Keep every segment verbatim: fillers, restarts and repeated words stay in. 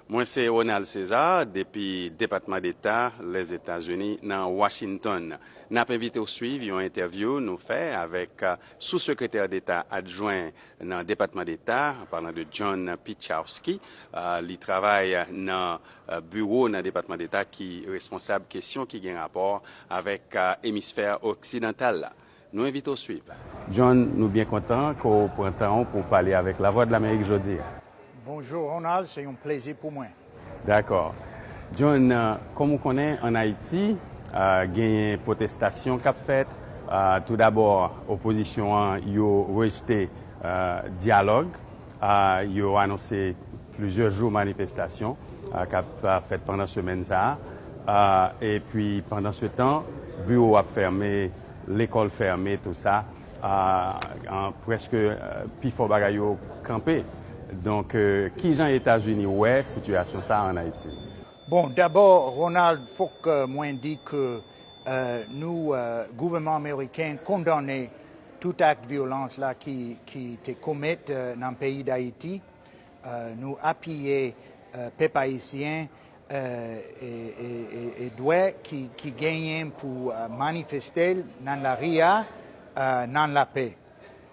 Mwen se Ronald César, depi Depatman Deta Lèzetazini nan Washington. N ap envite w swiv yon entèvyou nou fè avèk, euh, Sou-Sekretè Deta Adjwen nan Depatman Deta, an palan de John Piczkowski. Euh, li travay nan, euh, biwo nan Depatman Deta ki responsab kesyon ki gen rapò avèk, euh, emisfè oksidantal la. Nou envite w swiv. John, nou byen kontan ke w pran tan w pou w pale avèk Lavwadlamerik jodi a. Bonjou, Ronald, se yon plezi pou mwen. Dakò. John, euh, kòm ou konnen, ann Ayiti, euh, genyen pwotestasyon k ap fèt. Euh, toudabò, opozisyon an, yo rejte, euh, dyalòg. Euh, yo anonse plizyè jou manifestasyon, euh, k ap, euh, fèt pandan semèn sa a. Euh, epi, pandansetan, biwo ap fèmen, lekòl fèmen, tou sa. Ah, an, prèske, euh, pifò bagay yo kanpe. Donk, euh, kijan Etazini wè sitiyasyon sa a ann Ayiti? Bon, dabò, Ronald, fòk, euh, mwen di ke, euh, nou, euh, gouvènman ameriken kondane tout ak vyolans la ki, ki te komèt, euh, nan peyi Dayiti. Euh, nou apiye, euh, pèp ayisyen, euh, e, e, e, e dwè ki, ki genyen pou, euh, manifeste l nan lari a, euh, nan lapè.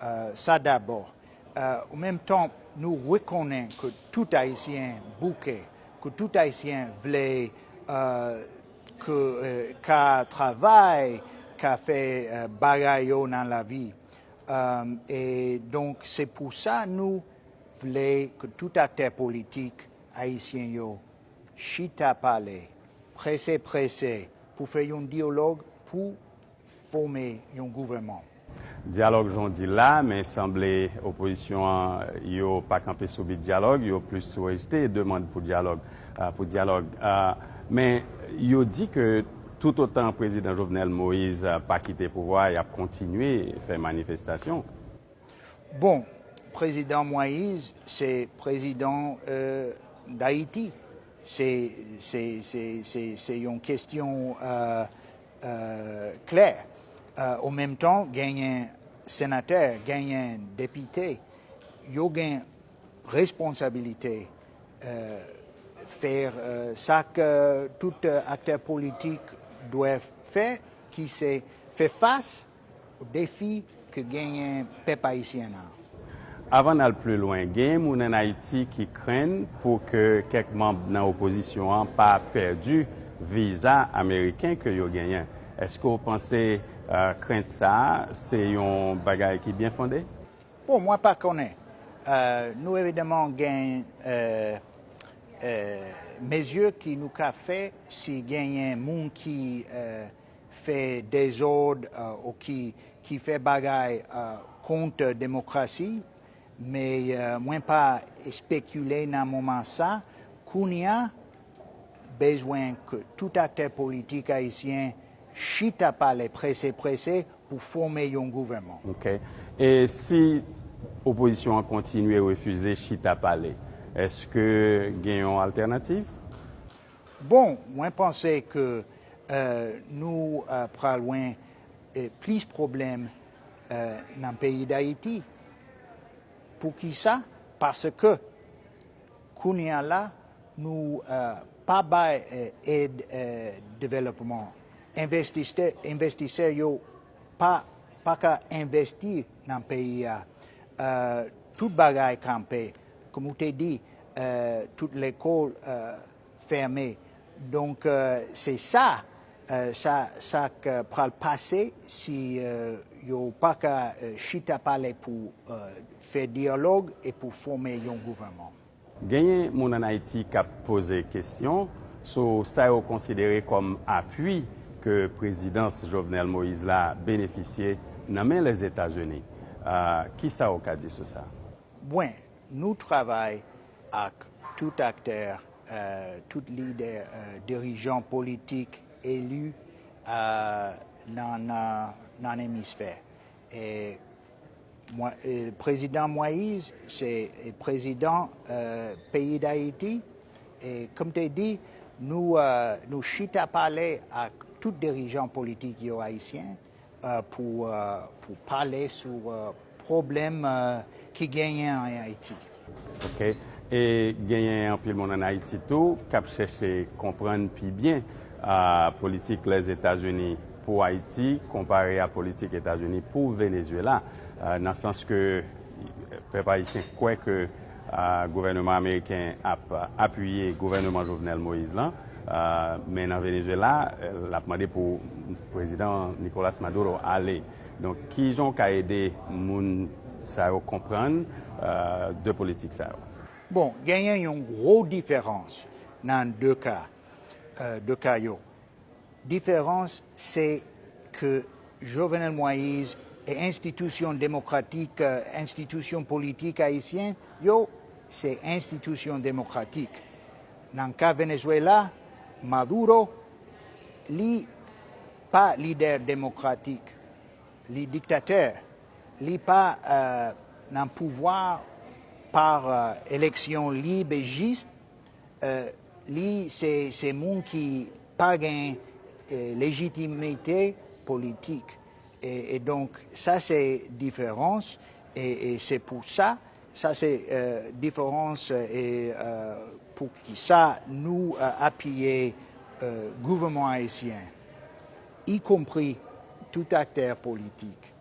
Euh, sa dabò. Euh, an menm tan, nou rekonnen ke tout Ayisyen bouke, ke tout Ayisyen vle, euh, ke, euh, ka travay, ka fè, euh, bagay yo nan lavi. Euh, e donk, se pou sa nou vle ke tout aktè politik ayisyen yo chita pale, prese prese, pou fè yon dyalòg pou fòme yon gouvènman. Dyalòg jan w di la, men sanble opozisyon an, yo pa kanpe sou bit dyalòg, yo plis sou rejte demann pou dyalòg, ah, pou dyalòg. Ah, men yo di ke toutotan prezidan Jovenel Moïse, ah, pa kite pouvwa, y ap kontinye fè manifestasyon. Bon, prezidan Moïse, se prezidan, euh, Dayiti. Se, se, se, se, se yon kesyon, euh, euh, klè. Euh, an menm tan, genyen senatè, genyen depite, yo gen responsabilite, euh, fè, euh, sa ke tout, euh, aktè politik dwe fè, ki se fè fas defi ke genyen pèp ayisyen an. Avan n al pi lwen, genyen moun ann Ayiti ki krenn pou ke kèk manm nan opozisyon an pa pèdi viza ameriken ke yo genyen. Èske w panse, eh, krent sa a se yon bagay ki byen fonde? Bon, mwen pa konnen. Eh, nou evidaman gen, eh, eh, mezi ki nou ka fè si genyen moun ki, eh, fè dezòd, eh, ou ki, ki fè bagay, eh, kont demokrasi. Men, eh, mwen pa espekile nan moman sa. Kounye a, bezwen ke tout aktè politik ayisyen chita pale prese prese pou fòme yon gouvènman. Ok. E si opozisyon an kontinye refize chita pale, èske gen yon altènativ? Bon, mwen panse ke, eh, nou, eh, pral wè, eh, plis pwoblèm, eh, nan peyi Dayiti. Poukisa? Paske kounye a la, nou, eh, pa bay, eh, èd, eh, devlopman. Envestisè, envestisè yo pa, pa ka envesti nan peyi a. Eh, tout bagay kanpe. Kòm ou te di, eh, tout lekòl, eh, fèmen. Donk, eh, se sa, eh, sa, sa k pral pase si, eh, yo pa ka, eh, chita pale pou, eh, fè dyalòg e pou fòme yon gouvènman. Genyen moun ann Ayiti k ap poze kesyon sou sa yo konsidere kòm apui ke prezidans Jovenel Moïse la benefisye nan men Lèzetazini. Ah, kisa w ka di sou sa? Byen, nou travay ak tout aktè, eh, tout lidè, eh, dirijan politik eli, eh, nan, nan, nan emisfè. E mwen, e prezidan Moïse, se, e prezidan, eh, peyi Dayiti. E kòm te di, nou, eh, nou chita pale ak tout dirijan politik yo ayisyen, eh, pou, eh, pou pale sou, eh, pwoblèm, eh, ki genyen an Ayiti. Ok. E genyen anpil moun ann Ayiti tou k ap chèche konprann pi byen, a, politik Lèzetazini pou Ayiti konpare a politik Etazini pou Venezuela, a, nan sans ke pèp ayisyen kwè ke, a, gouvènman ameriken ap apiye gouvènman Jovenel Moïse lan, a, men nan Venezuela, l ap mande pou prezidan Nicolas Maduro ale. Donk, kijan w ka ede moun sa yo konprann, a, de politik sa yo? Bon, genyen yon gwo diferans nan de ka, e, de ka yo. Diferans se ke Jovenel Moïse e enstitisyon demokratik, e, enstitisyon politik ayisyen yo, se enstitisyon demokratik. Nan ka Venezuela, Maduro, li pa lidè demokratik, li diktatè, li pa, e, nan pouvwa pa, e, eleksyon lib e jis, e, li se, se moun ki pa gen, e, lejitimite politik. E, e donk, sa se diferans, e, e se pou sa, sa se, e, diferans, e, e, pou ki sa nou, e, apiye, e, gouvènman ayisyen, ikonpri tout aktè politik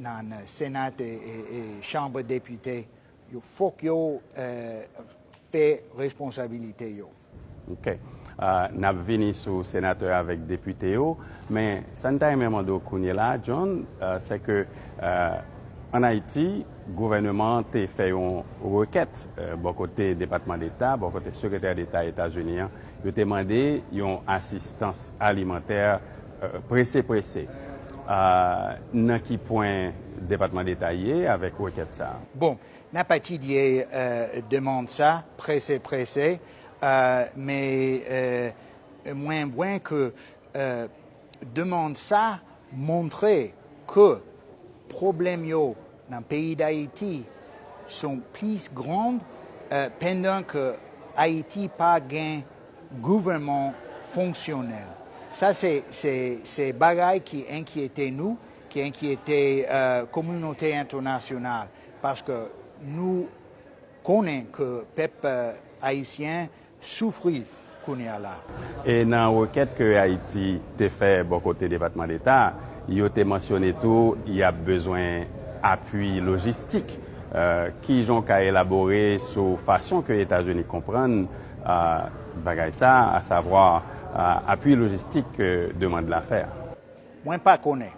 nan, e, Sena e, e, e Chanm Depite, yo fòk yo, e, fè responsabilite yo. Ok. A, n ap vini sou senatè avèk depite yo, men sa n ta renmen mande w kounye la, John, a, se ke, a, ann Ayiti, gouvènman an te fè yon rekèt, e, bò kote Depatman Deta, bò kote Sekretè Deta Etazini an, yo te mande yon asistans alimantè, e, prese prese. A, nan ki pwen Depatman Deta ye avèk rekèt sa a? Bon, n ap etidye, e, demann sa prese prese, e, men, e, mwen wè ke, e, demann sa montre ke pwoblèm yo nan peyi Dayiti son plis gran, e, pandan ke Ayiti pa gen gouvènman fonksyonèl. Sa se, se, se bagay ki enkyete nou, ki enkyete, e, kominote entènasyonal, paske nou konnen ke pèp, e, ayisyen soufri kounye a la. E nan rekèt ke Ayiti te fè bò kote Depatman Deta, yo te mansyone tou y ap bezwen apui lojistik. E, kijan w ka elabore sou fason ke Etazini konprann, e, bagay sa, asavwa, e, apui lojistik ke demann la fè a? Mwen pa konnen.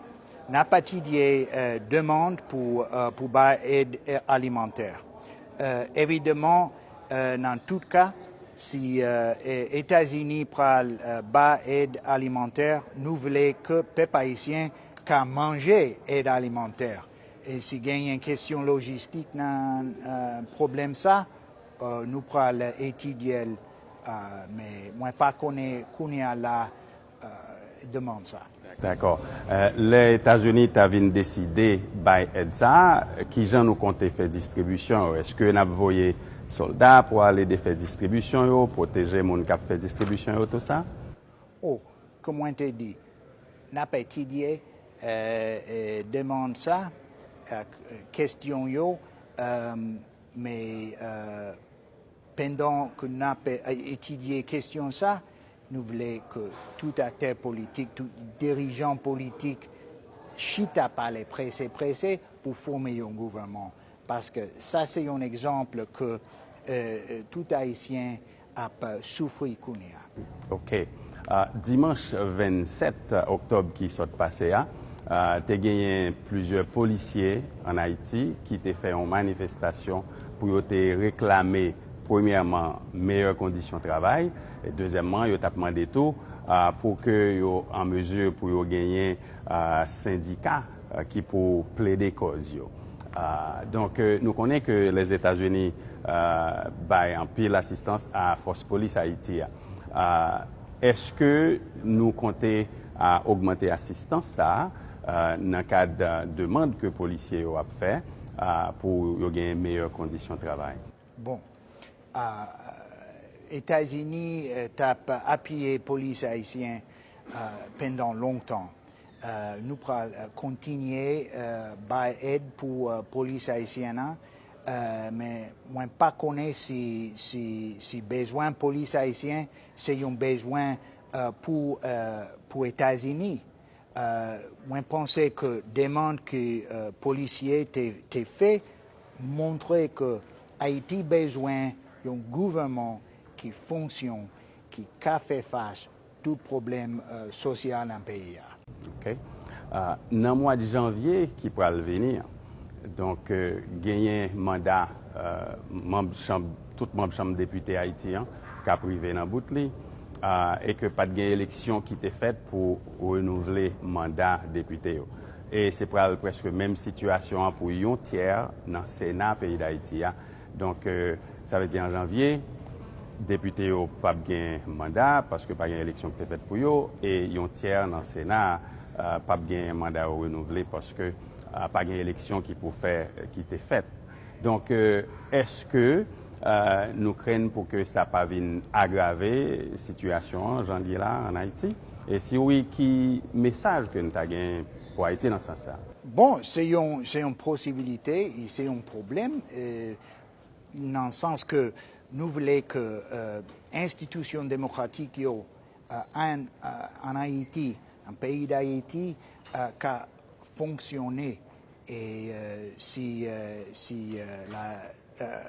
N ap etidye, e, demann pou, e, pou bay èd, e, alimantè. E, evidaman, e, nan tout ka, si, e, e, Etazini pral, e, bay èd alimantè, nou vle ke pèp ayisyen ka manje èd alimantè. E si genyen kesyon lojistik nan, e, pwoblèm sa, e, nou pral etidye l, e, men mwen pa konnen kounye a la, e, demann sa. Dakò. E, lè Etazini ta vin deside bay èd sa a, kijan nou konte fè distribisyon yo? Èske n ap voye sòlda pou al ede fè distribisyon yo, pwoteje moun k ap fè distribisyon yo, tou sa? O, kòm mwen te di, n ap etidye, e, e, demann sa, e, kesyon yo, e, men, e, pandan ke n ap, e, etidye kesyon sa, nou vle ke tout aktè politik, tout dirijan politik chita pale prese prese pou fòme yon gouvènman. Paske sa se yon egzanp ke, e, e, tout Ayisyen ap, e, soufri kounye a. Ok. A, dimanch vennsèt oktòb ki sot pase a, a, te genyen plizyè polisye ann Ayiti ki te fè yon manifestasyon pou yo te reklame, premyèman, meyè kondisyon travay, e dezyèmman, yo t ap mande tou, a, pou ke yo an mezi pou yo genyen, a, sendika, a, ki pou plede kòz yo. A, donk, e, nou konnen ke Lèzetazini, a, bay anpil asistans a fòs polis Ayiti a. A, èske nou konte, a, ogmante asistans sa a, a, nan kad, a, demann ke polisye yo ap fè, a, pou yo gen meyè kondisyon travay? Bon, a, Etazini, e, t ap apiye polis ayisyen, a, pandan lontan. E, nou pral, e, kontinye, e, bay èd pou, e, polis ayisyen an, Euh, men mwen pa konnen si, si, si bezwen polis ayisyen se yon bezwen euh, pou, euh, pou Etazini. Euh, mwen panse ke demann ke euh, polisye te, te fè montre ke Ayiti bezwen yon gouvènman ki fonksyon, ki ka fè fas tout pwoblèm euh, sosyal nan peyi a. Ok. Ah, nan mwa de janvye ki pral vini an, donk euh, genyen manda euh, manm chanm, tout manm chanm depite Ayiti an k ap rive nan bout li, ah, e ke pa t gen eleksyon ki te fèt pou renouvle manda depite yo. E se pral prèske menm sitiyasyon an pou yon tyè nan Sena peyi Dayiti a. Donk, euh, sa vle di an janvye, depite yo p ap gen manda paske pa gen eleksyon ki te fèt pou yo, e yon tyè nan Sena a p ap gen manda yo renouvle paske pa gen eleksyon ki pou fè ki te fèt. Donk, euh, èske euh, nou krenn pou ke sa pa vin agrave sitiyasyon an jan l ye la an Ayiti? E si wi, ki mesaj ke nou ta gen pou Ayiti nan sans sa? Bon, se yon, se yon posibilite, e se yon pwoblèm, euh, nan sans ke nou vle ke euh, enstitisyon demokratik yo euh, an, euh, an Ayiti, an peyi Dayiti, euh, ka fonksyone. E euh, si, euh, si euh, la, euh,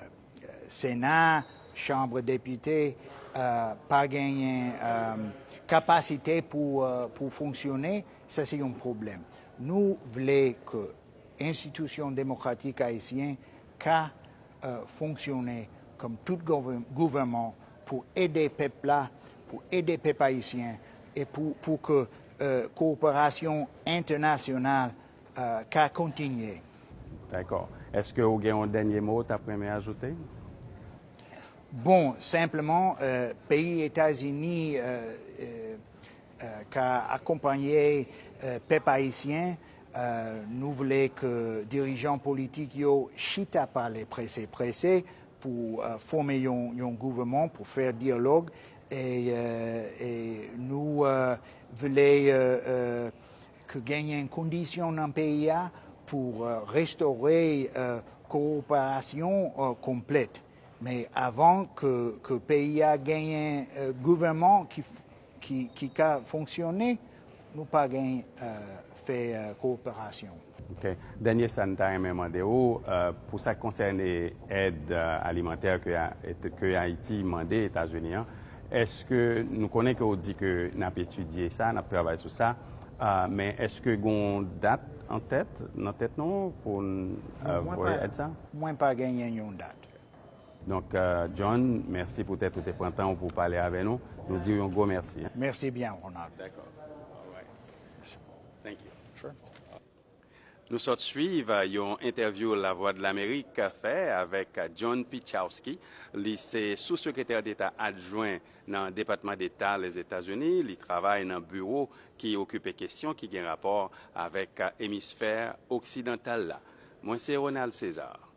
Sena, Chanm Depite euh, pa genyen euh, kapasite pou, euh, pou fonksyone, sa se yon pwoblèm. Nou vle ke enstitisyon demokratik ayisyen ka euh, fonksyone kòm tout gouvè- gouvènman pou ede pèp la, pou ede pèp ayisyen, e pou, pou ke euh, kowoperasyon entènasyonal euh, ka kontinye. Dakò. Èske ou gen yon dènye mo ou t ap renmen ajoute? Bon, senpleman, euh, peyi Etazini euh, euh, euh, ka akonpanye euh, pèp ayisyen. Euh, nou vle ke dirijan politik yo chita pale prese prese pou euh, fòme yon, yon gouvènman, pou fè dyalòg. E, euh, e nou euh, vle euh, euh, ke genyen kondisyon nan peyi a pou euh, restore euh, kowoperasyon euh, konplèt. Men avan ke, ke peyi a genyen euh, gouvènman ki, ki, ki ka fonksyone, nou pa gen euh, fè euh, kowoperasyon. Ok. Dènye sa n ta renmen mande ou, euh, pou sa k konsène èd euh, alimantè ke, ke Ayiti mande Etazini an, èske nou konnen ke w di ke n ap etidye sa, n ap travay sou sa, uh, men èske gen yon dat an tèt, nan tèt nou pou n euh, voye èd sa? Mwen pa genyen yon dat. Donk, euh, John, mèsi poutèt ou te pran tan ou pou pale avè nou. Nou di w yon gwo mèsi. Mèsi byen, Ronald. Dakò. Alright. Thank you. Sure. Nou sot swiv yon entèvyou Lavwadlamerik fè avèk John Piechowski. Li se sou-sekretè deta adjwen nan Depatman Deta Lèzetazini. Li travay nan biwo ki okipe kesyon ki gen rapò avèk emisfè oksidantal la. Mwen se Ronald César.